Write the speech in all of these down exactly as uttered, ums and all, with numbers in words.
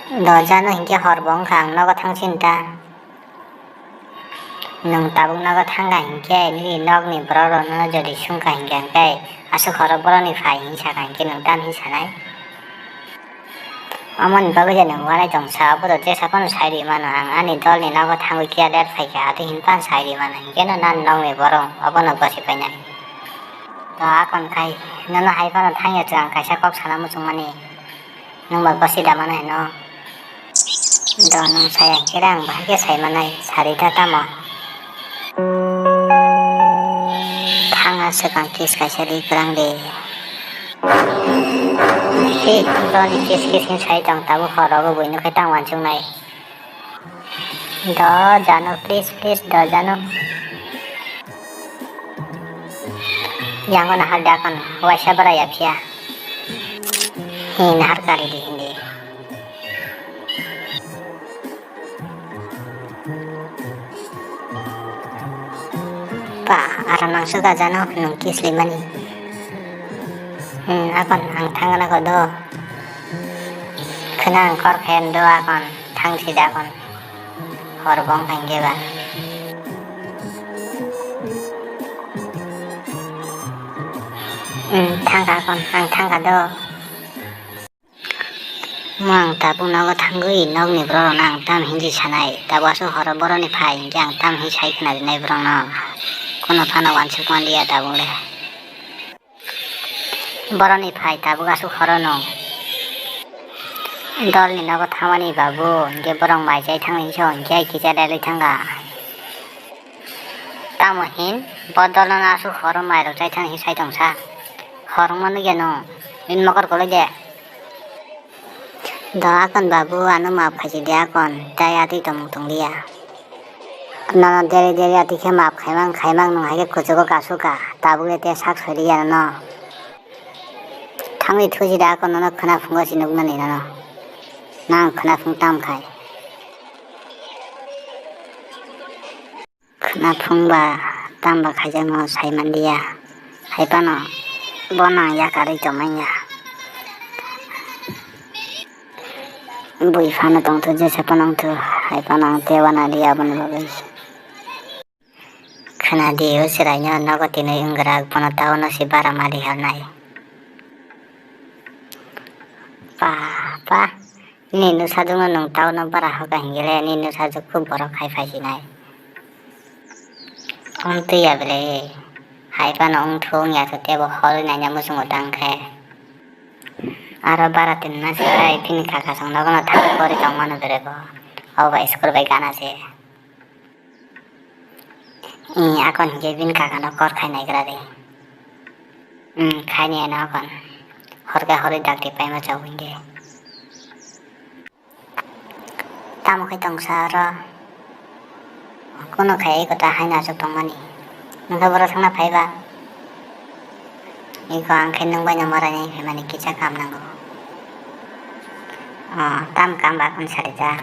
Dojano hinkhe hor bo wngkha, ang nogo thangsin ta. Nwng tabuk nogo thangkha hinkhe nini nokni borok rok nono jodi sungkha hinkhe, hinkhe aswk horo borokni phai hinwi sakha hinkhe nwng tam hinwi sanai? Omoni bagwi je nwng uanai tongsa, obo to jesa phano sai rwi mano, ang ani dolni nogo thangwi kiya ler phaikha, atwi hinphano sai rwi mano, hinkhe no nani nokni borok obono gosi painai. To akon khai, nono hai phano thangya chwng ang kaisa kok sana muchungmani. Nwng ba gosi da mano heno. Do nwng saya khe ang bahai khe sai manai, sari da tamo. Thanga swkang kiss kaisa ri kwrang de. He, doni kiss kiss khe sai tong tabuk horo bo buino khe tang wansuknai. Do jano, please, please, do jano. Yango nahar da kono, waisa bara ya phiya. He nahar kari di hindi. Pa, aram nangso gajano, nung kiss limani. Hmm, akon ang thangna ko do. Khna ang kor khayan do akon, thang sida akon. Hor bong thang jeba. Hmm, thangka akon, ang thangka do. Mo ang tabuk nogo thangwi nokni borok rokno ang tam hinwi sanai, tabuk aswk horo borokni phai hinkhe ang tam hinwi sai khna rinai borokno. Kono phano wansuk manliya tabuk le. Borokni phai tabuk aswk horo no. Dolni nogo thangmani babu, hinkhe borok mai chai thangwi so hinkhe ai kisa relwi thangkha. Tamo hin, bo dolno aswk horo mairok chai thang hinwi sai tongsa. Hor wngma nukya no, bini mokol koloi de. Do akon babu, ano maaf khaisidi akon, tai atwi tongmung tongliya. Nono deri deri atwi khe maaf khaimang khaimang nwng hai khe kuchugo kasuka, tabukle te sak soiliya nono. Thangwi thusidi akon nono khwna phungo si nukmani nono. Nang khwna phung tam khai. Khwna phung ba tamba khaijakno sai manliya. Hai phano bono ang yakarwi tongmanya. Bui phano tongthu, jesa phano wngthu, hai phano ang tei uanaliya aboni bagwi. Khwnadi, o chwraino nogo tinwi wngwrak, bono town-o se bara ma rihornai. Pa, pa. Nini nwsajwkno nwng town-o bara hoka hingle, nini nwsajwk khub borok khai phaisinai. Wng twi ya ble, hai phano wngthu wngya tho teibo horwi naina muchungo tang khe. Aro bara tinna se bai bini kaka song nogono thang pori tongmano berebo. Obo bai school bai gana se. Ee, akon hinkhe bini kakano kor khai naigra de. Umm, khaini ano akon. Hor khe horwi dakti paima chao hinkhe. Tamo khe tongsa oro? Kuno khai eko ta haino achuk tongmani. Nwng khe boro thangna phaiba? Eko ang khe nwng bai no moraini phaimani kisa kam nango. O, tam kam ba kung sari ja.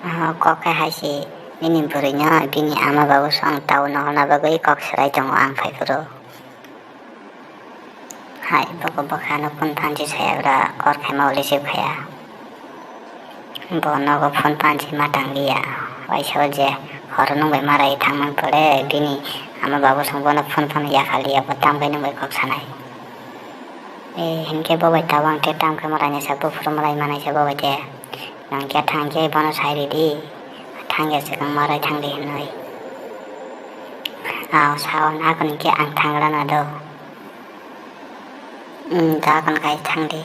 O, kok khe hai se bini bwrwino, bini ama babu song town-o honna bagwi kok swrai tongo ang phai phuru. Hai, boko bwkhano phone phansi saya bwra kor khaima uli se phaya. Bo nogo phone phansi ma tangliya. Waisa o je horo nwng bai marai thangmani pore bini ama babu song bono phone phano yaphaliya, bo tam khe nwng bai kok sanai. E, hinkhe bo bai tabang khe tam khe malaini sak buphuru malai manai se bo bai de. Nang khe thang khe bono sai ridi. Thang ya swkang marai thang di hinwi. Ao sao nakoni khe ang thang rana do. Umm, da kon kai thang di.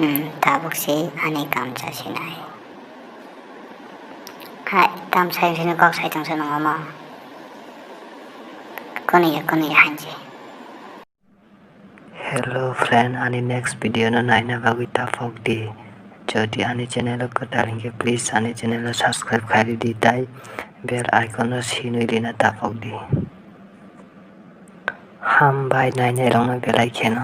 Umm, tabuk se ani kam chasinai. Hai, tam sai sini kok sai tongsa nang omo. Koni ya, koni ya hanji. Hello friend, ani next video no naina bagwi taphok di. Jodi ani channel o kwtal hinkhe please ani channel o subscribe khai ridi tai bell icon no sinwi rina taphok di. Hambai nainai rokno belai kheno.